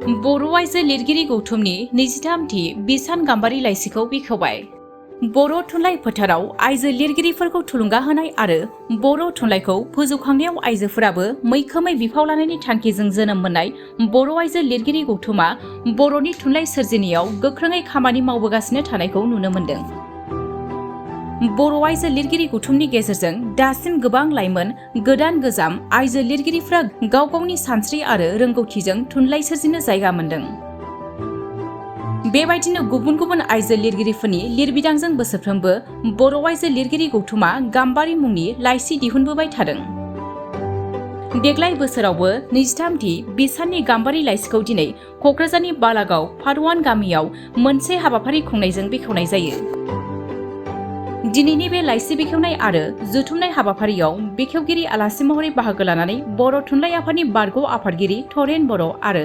बर' आइजो लिरगिरि गौथुमनि 23थि बिसान गाम्बारि लाइसिखौ बेखेवबाय। बर' थुनलाइ फोथाराव आइजो लिरगिरिफोरखौ थुलुंगा होनाय आरो बर' थुनलाइखौ फोजौखांनायाव आइजोफोराबो मैखोमै बिफाव लानायनि थांखिजों जोनोम मोननाय बर' आइजो लिरगिरि गौथुमा बर'नि थुनलाइ सोरजिनायाव गोख्रोङै खामानि मावबोगासिनो थानायखौ नुनो मोन्दों। बर' आइजो लिरगिरि गौथुमनि गेजेरजों दासिम गोबां लाइमोन गोदान गोजाम आइजो लिरगिरिफ्रा गाव गावनि सानस्रि आरो रोंगौथिजों थुनलाइ सोरजिनो जायगा मोन्दों। बेबायदिनो गुबुन गुबुन आइजो लिरगिरिफोरनि लिरबिदांजों बोसोरफ्रोमबो बर' आइजो लिरगिरि गौथुमा गाम्बारि मुंनि लाइसि दिहुनबोबाय थादों। देग्लाय बोसोरावबो 23थि बिसाननि गाम्बारि लाइसिखौ दिनै क'क्राझारनि बालागाव फारवान गामियाव मोनसे हाबाफारि खुंनायजों बेखेवनाय जायो। दिनैनि बे लाइसि बेखेवनाय आरो जुथुमनाय हाबाफारियाव बेखेवगिरि आलासि महरै बाहागो लानानै बर' थुनलाइ आफादनि बारग' आफादगिरि थरेन बर' आरो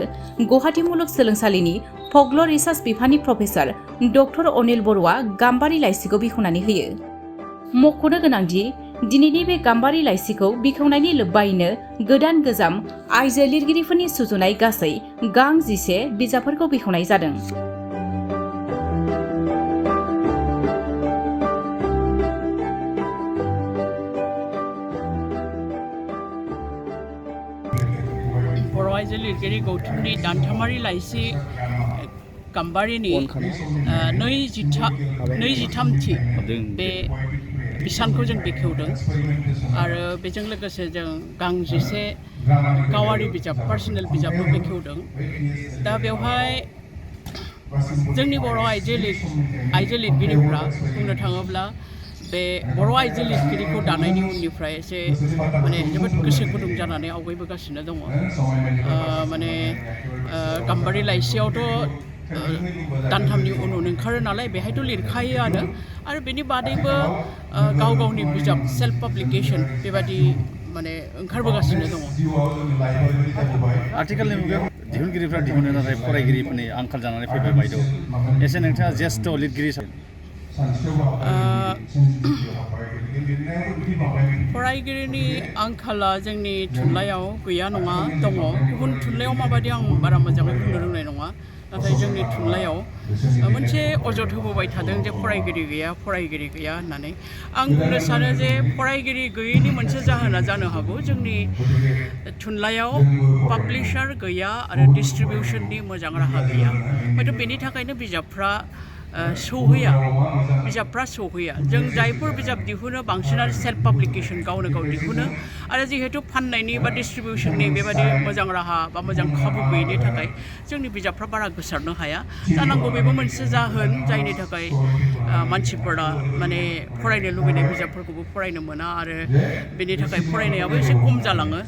गुवाहाटी मुलुगसोलोंसालिनि फकलर रिसार्च बिफाननि प्रफेसार डक्टर अनिल बर'आ गाम्बारि लाइसिखौ बेखेवनानै होयो। मख'नो गोनांदि दिनैनि बे गाम्बारि लाइसिखौ बेखेवनायनि लोब्बायैनो गोदान गोजाम आइजो लिरगिरिफोरनि सुजुनाय गासै गां 11 बिजाबफोरखौ बेखेवनाय जादों। बर' आइजो लिरगिरि गौथुमनि दानथामारि लाइसि गाम्बारिनि 23थि बे बिसानखौ जों बेखेवदों आरो बेजों लोगोसे जों गां 11 गावारि बिजाब पार्सनेल बिजाबबो बेखेवदों। दा बेवहाय जोंनि बर' आइजो लिरगिरिफ्रा बुंनो थाङोब्ला बे बर' आइजो लिरगिरिखौ दानायनि उननिफ्राय एसे जोबोद गोसो गुदुं जानानै आवगायबोगासिनो दङ। गाम्बारि लाइसियावथ' दानथामनि उन ओंखारो नालाय बेहायथ' लिरखायोआनो आरो बेनि बादैबो गाव गावनि बिजाब सेल्फ पाब्लिकेशन बेबादि ओंखारबोगासिनो दङ। आथिखालनि मुगायाव दिहुनगिरिफ्रा दिहुनो नाथाय फरायगिरिफोरनि आंखाल जानानै फैबाय बायद'। एसे नोंथाङा ज्येष्ठ लिरगिरि फरायगिरिनि आंखाला जोंनि थुनलाइयाव गैया नङा दङ। गुबुन थुनलाइयाव माबायदि आं बारा मोजाङै बुंनो रोंनाय नङा, नाथाय जोंनि थुनलाइयाव मोनसे अजद होबोबाय थादों जे फरायगिरि गैया होननानै। आं बुंनो सानो जे फरायगिरि गैयैनि मोनसे जाहोना जानो हागौ जोंनि थुनलाइयाव पाब्लिशार गैया आरो डिस्ट्रिबिउशननि मोजां राहा गैया। हयथ' बेनि थाखायनो बिजाबफ्रा सौहैया। जों जायफोर बिजाब दिहुनो बांसिनानो सेल्फ पाब्लिकेशन गावनो गाव दिहुनो आरो जिहेतु फाननायनि बा डिस्ट्रिबिउशननि बेबादि मोजां राहा बा मोजां खाबु गैयैनि थाखाय जोंनि बिजाबफ्रा बारा गोसारनो हाया। जानांगौ बेबो मोनसे जाहोन जायनि थाखाय मानसिफोरा फरायनो लुबैनाय बिजाबफोरखौबो फरायनो मोना आरो बेनि थाखाय फरायनायाबो एसे खम जालाङो।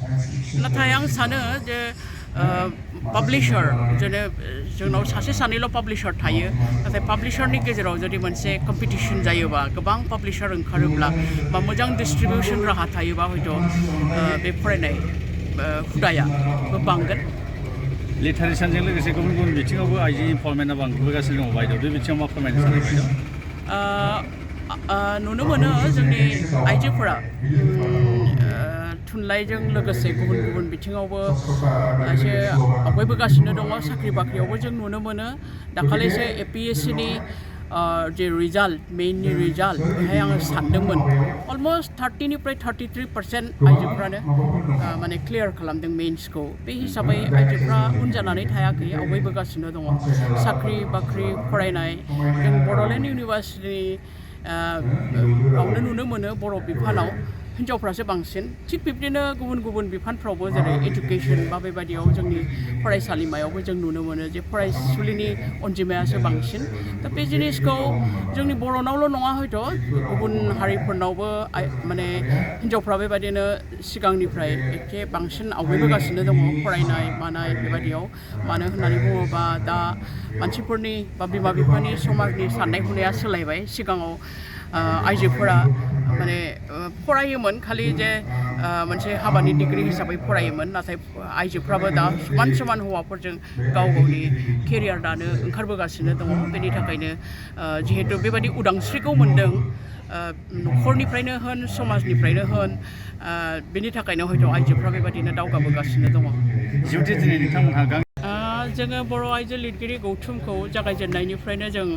नाथाय आं सानो जे पाब्लिशार जोंनाव सासे सानैल' पाब्लिशार थायो, नाथाय पाब्लिशारनि गेजेराव जुदि मोनसे कम्पिटिशन जायोबा गोबां पाब्लिशार ओंखारोब्ला बा मोजां डिस्ट्रिबिउशन राहा थायोबा हयथ' बे फरायनाय हुदाया बांगोन। लिटारेसारजों लोगोसे गुबुन गुबुन बिथिङावबो आइजो इनभल्भमेन्टआ बांबोगासिनो दङ बायद'। बे बिथिङाव मा फोरमायनो सानो बायद'? नुनो मोनो जोंनि आइजोफोरा थुनलाइजों लोगोसे गुबुन गुबुन बिथिङावबो एसे आवगायबोगासिनो दङ। साख्रि बाख्रियावबो जों नुनो मोनो। दाखालिसो APSCनि जे रिजाल्ट, मेइननि रिजाल्ट, बेहाय आङो सानदोंमोन अलमस्ट 30निफ्राय 33% आइजोफ्रानो क्लियार खालामदों मेइन्सखौ। बे हिसाबै आइजोफ्रा उन जानानै थायाखै, आवगायबोगासिनो दङ। साख्रि बाख्रि फरायनाय जों बड'लेण्ड इउनिभार्सिटि आवनो नुनो मोनो बर' बिफानाव हिनजावफ्रासो बांसिन। थिग बिब्दिनो गुबुन गुबुन बिफानफ्रावबो जेरै एडुकेसन बा बेबायदियाव जोंनि फरायसालिमायावबो जों नुनो मोनो जे फरायसुलिनि अनजिमायासो बांसिन। दा बे जिनिसखौ जोंनि बर'नावल' नङा, हयथ' गुबुन हारिफोरनावबो हिनजावफ्रा बेबायदिनो सिगांनिफ्राय एखे बांसिन आवगायबोगासिनो दङ फरायनाय मानाय बेबायदियाव। मानो होननानै बुङोबा दा मानसिफोरनि बा बिमा बिफानि समाजनि साननाय हनाया सोलायबाय। सिगाङाव आइजोफोरा फरायोमोन, खालि जे मोनसे हाबानि डिग्रि हिसाबै फरायोमोन, नाथाय आइजोफ्राबो दा समान हौवाफोरजों गाव गावनि केरियार दानो ओंखारबोगासिनो दङ। बेनि थाखायनो जिहेतु बेबायदि उदांस्रिखौ मोनदों न'खरनिफ्रायनो होन समाजनिफ्रायनो होन, बेनि थाखायनो हयथ' आइजोफ्रा बेबायदिनो दावगाबोगासिनो दङ। जोङो बर' आइजो लिरगिरि गौथुमखौ जागायजेननायनिफ्रायनो जों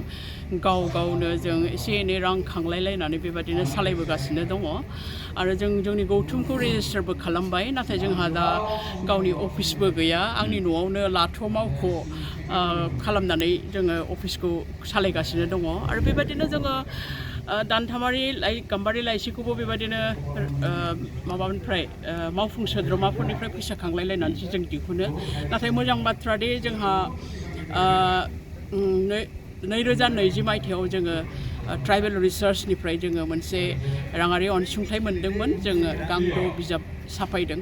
गावनो जों एसे एनै रां खांलायलायनानै बेबादिनो सालायबोगासिनो दङ आरो जों जोंनि गौथुमखौ रेजिस्टारबो खालामबाय नाथाय जोंहा दा गावनि अफिसबो गैया आंनि न'आवनो लाथ' मावख' खालामनानै जोङो अफिसखौ सालायगासिनो दङ आरो बेबादिनो जोङो दानथामारि गाम्बारि लाइसिखौबो बेबादिनो माबानिफ्राय मावफुं सोद्रोमाफोरनिफ्राय फैसा खांलायलायनानैसो जों दिहुनो नाथाय मोजां बाथ्रादि जोंहा 2020 मायथाइयाव जोङो ट्राइबेल रिसार्चनिफ्राय जोङो मोनसे राङारि अनसुंथाइ मोनदोंमोन जोङो गांद' बिजाब साफायदों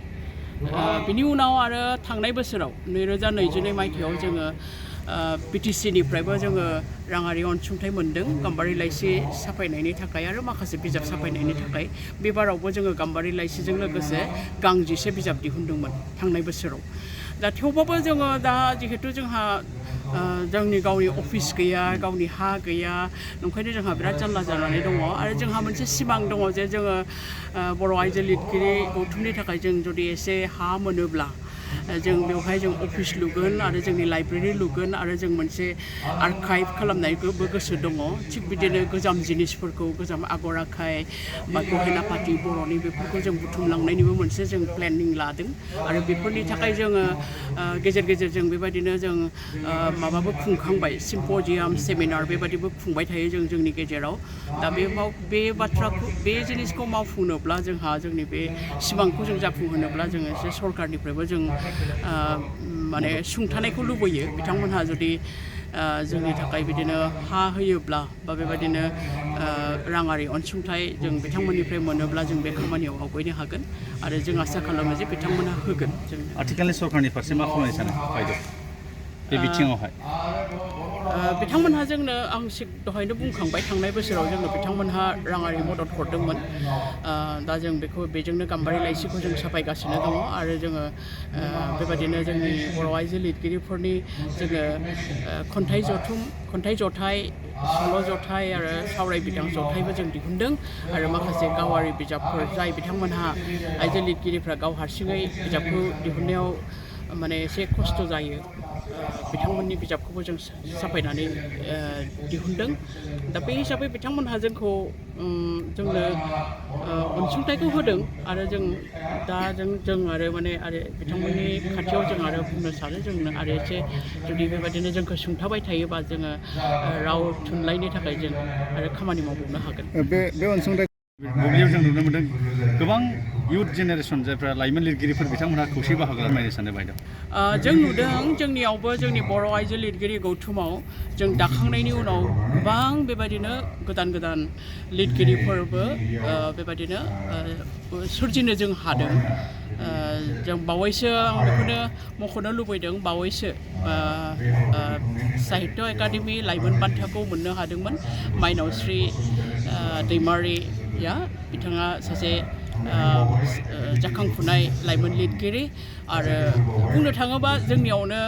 बिनि उनाव आरो थांनाय बोसोराव 2022 मायथाइयाव जोङो BTCनिफ्रायबो जोङो राङारि अनसुंथाइ मोनदों गाम्बारि लाइसि साफायनायनि थाखाय आरो माखासे बिजाब साफायनायनि थाखाय बे बारावबो जोङो गाम्बारि लाइसिजों लोगोसे गांजिसे बिजाब दिहुनदोंमोन थांनाय बोसोराव दा थेवबाबो जोङो दा जिहेतु जोंहा जोंनि गावनि अफिस गैया गावनि हा गैया ओंखायनो जोंहा बिराद जारला जानानै दङ आरो जोंहा मोनसे सिमां दङ जे जोङो बर' आइजो लिरगिरि गौथुमनि थाखाय जों जुदि एसे हा मोनोब्ला जों बेवहाय जों अफिस लुगोन आरो जोंनि लाइब्रेरि लुगोन आरो जों मोनसे आर्काइभ खालामनायबो गोसो दङ थिग बिदिनो गोजाम जिनिसफोरखौ गोजाम आगर आखाइ बा गहेना पाति बर'नि बेफोरखौ जों बुथुमलांनायनिबो मोनसे जों प्लेनिं लादों आरो बेफोरनि थाखाय जोङो गेजेर गेजेर जों बेबायदिनो जों माबाबो खुंखांबाय सिम्प'जियाम सेमिनार बेबायदिबो खुंबाय थायो जों जोंनि गेजेराव दा बे बाथ्राखौ बे जिनिसखौ मावफुंनोब्ला जोंहा जोंनि बे सिमांखौ जों जाफुंहोनोब्ला जोङो एसे सरकारनिफ्रायबो जों माने सुंथानायखौ लुबैयो बिथांमोनहा जुदि जोंनि थाखाय बिदिनो हा होयोब्ला बा बेबायदिनो राङारि अनसुंथाइ जों बिथांमोननिफ्राय मोनोब्ला जों बे खामानियाव आवगायनो हागोन आरो जों आसा खालामो जे बिथांमोनहा होगोन जों आथिखालनि सरकारनि फारसे मा खालामनो सानो बायद' बे बिथिङावहाय बिथांमोनहा जोंनो आं दहायनो बुंखांबाय थांनाय बोसोराव जोंनो बिथांमोनहा राङारि मदद हरदोंमोन दा जों बेजोंनो गाम्बारि लाइसिखौ जों साफायगासिनो दङ आरो जोङो बेबायदिनो जोंनि बर' आइजो लिरगिरिफोरनि जोङो खन्थाइ जथाइ सल' जथाइ आरो सावराय बिदां जथाइबो जों दिहुनदों आरो माखासे गावारि बिजाबफोर जाय बिथांमोनहा आइजो लिरगिरिफ्रा गाव हारसिङै बिजाबखौ दिहुननायाव माने एसे खस्थ' जायो बिथांमोननि बिजाबखौबो जों साफायनानै दिहुनदों दा बे हिसाबै बिथांमोनहा जोंनो अनसुंथाइखौ होदों आरो जों आरो माने आरो बिथांमोननि खाथियाव जों आरो बुंनो सानो जोंनो आरो एसे जुदि बेबायदिनो जोंखौ सुंथाबाय थायोबा जोङो राव थुनलाइनि थाखाय जों आरो खामानि मावबावनो हागोन बे अनसुंथाइ बुब्लियाव जों नुनो मोनदों गोबां इयुथ जेनेरेसन जायफ्रा लाइमोन लिरगिरिफोर बिथांमोनहा खौसे बाहागो लानो सानो बायद' जों नुदों जोंनियावबो जोंनि बर' आइजो लिरगिरि गौथुमाव जों दाखांनायनि उनाव गोबां बेबायदिनो गोदान लिरगिरिफोरबो बेबायदिनो सोरजिनो जों हादों जों बावैसो आं बेखौनो मख'नो लुबैदों बावैसो साहित्य एकाडेमि लाइमोन बान्थाखौ मोननो हादोंमोन माइनावस्रि दैमारिया बिथाङा सासे जाखांफुनाय लाइमोन लिरगिरि आरो बुंनो थाङोबा जोंनियावनो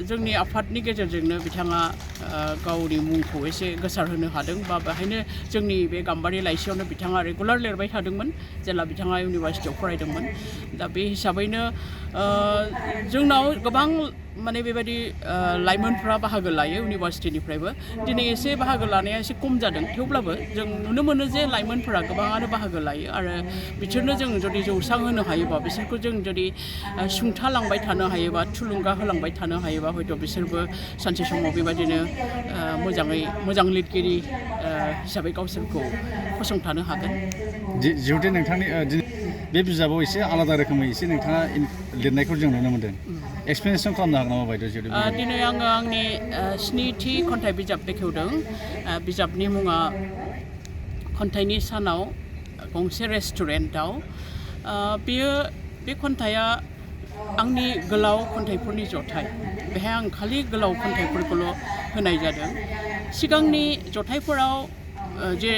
जोंनि आफादनि गेजेरजोंनो बिथाङा गावनि मुंखौ एसे गोसारहोनो हादों बा बेहायनो जोंनि बे गाम्बारि लाइसियावनो बिथाङा रेगुलार लिरबाय थादोंमोन जेला बिथाङा इउनिभार्सिटियाव फरायदोंमोन दा बे हिसाबैनो जोंनाव गोबां माने बेबायदि लाइमोनफ्रा बाहागो लायो इउनिभार्सिटिनिफ्रायबो दिनै एसे बाहागो लानाया एसे खम जादों थेवब्लाबो जों नुनो मोनो जे लाइमोनफोरा गोबाङानो बाहागो लायो आरो बिसोरनो जों जुदि जौसां होनो हायोबा बिसोरखौ जों जुदि सुंथालांबाय थानो हायोबा थुलुंगा होलांबाय थानो हायोबा हयथ' बिसोरबो सानसे समाव बेबायदिनो मोजां लिरगिरि हिसाबै गावसोरखौ फसंथानो हागोन जिहेतु नोंथांनि बे बिजाबाव एसे आलादा रोखोमै एसे नोंथाङा लिरनायखौ जों नुनो मोनदों एक्सप्लेनेसन खालामनो हागोन नामा बायद' जिहेतु दिनै आङो आंनि 7थि खन्थाइ बिजाब बेखेवदों बिजाबनि मुङा खन्थाइनि सानाव गंसे रेस्टुरेन्टआव बे खन्थाइया आंनि गोलाव खन्थाइफोरनि जथाइ बेहाय आं खालि गोलाव खन्थाइफोरखौल' होनाय जादों सिगांनि जथाइफोराव जे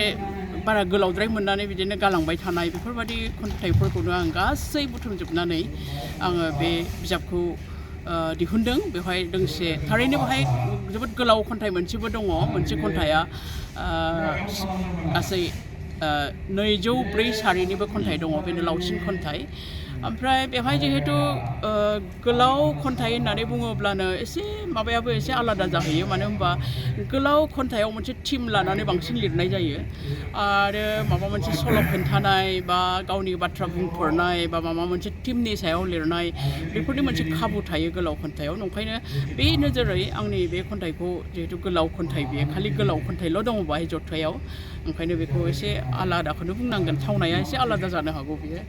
बारा गोलावद्राय मोननानै बिदिनो गालांबाय थानाय बेफोरबायदि खन्थाइफोरखौनो आं गासै बुथुमजोबनानै आङो बे बिजाबखौ दिहुनदों बेवहाय दोंसे थारैनो बेवहाय जोबोद गोलाव खन्थाइ मोनसेबो दङ मोनसे खन्थाइया गासै 204 सारिनिबो खन्थाइ दङ बेनो लावसिन खन्थाइ ओमफ्राय बेवहाय जिहेतु गोलाव खन्थाइ होननानै बुङोब्लानो एसे माबायाबो एसे आलादा जाहैयो मानो होनबा गोलाव खन्थाइयाव मोनसे थिम लानानै बांसिन लिरनाय जायो आरो माबा मोनसे सल' खोन्थानाय बा गावनि बाथ्रा बुंफोरनाय बा माबा मोनसे थिमनि सायाव लिरनाय बेफोरनि मोनसे खाबु थायो गोलाव खन्थाइयाव नंखायनो बे नोजोरै आंनि बे खन्थाइखौ जिहेतु गोलाव खन्थाइ बेयो खालि गोलाव खन्थाइल' दङ बाहाय जथायाव ओंखायनो बेखौ एसे आलादाखौनो बुंनांगोन थावनाया एसे आलादा जानो हागौ बियो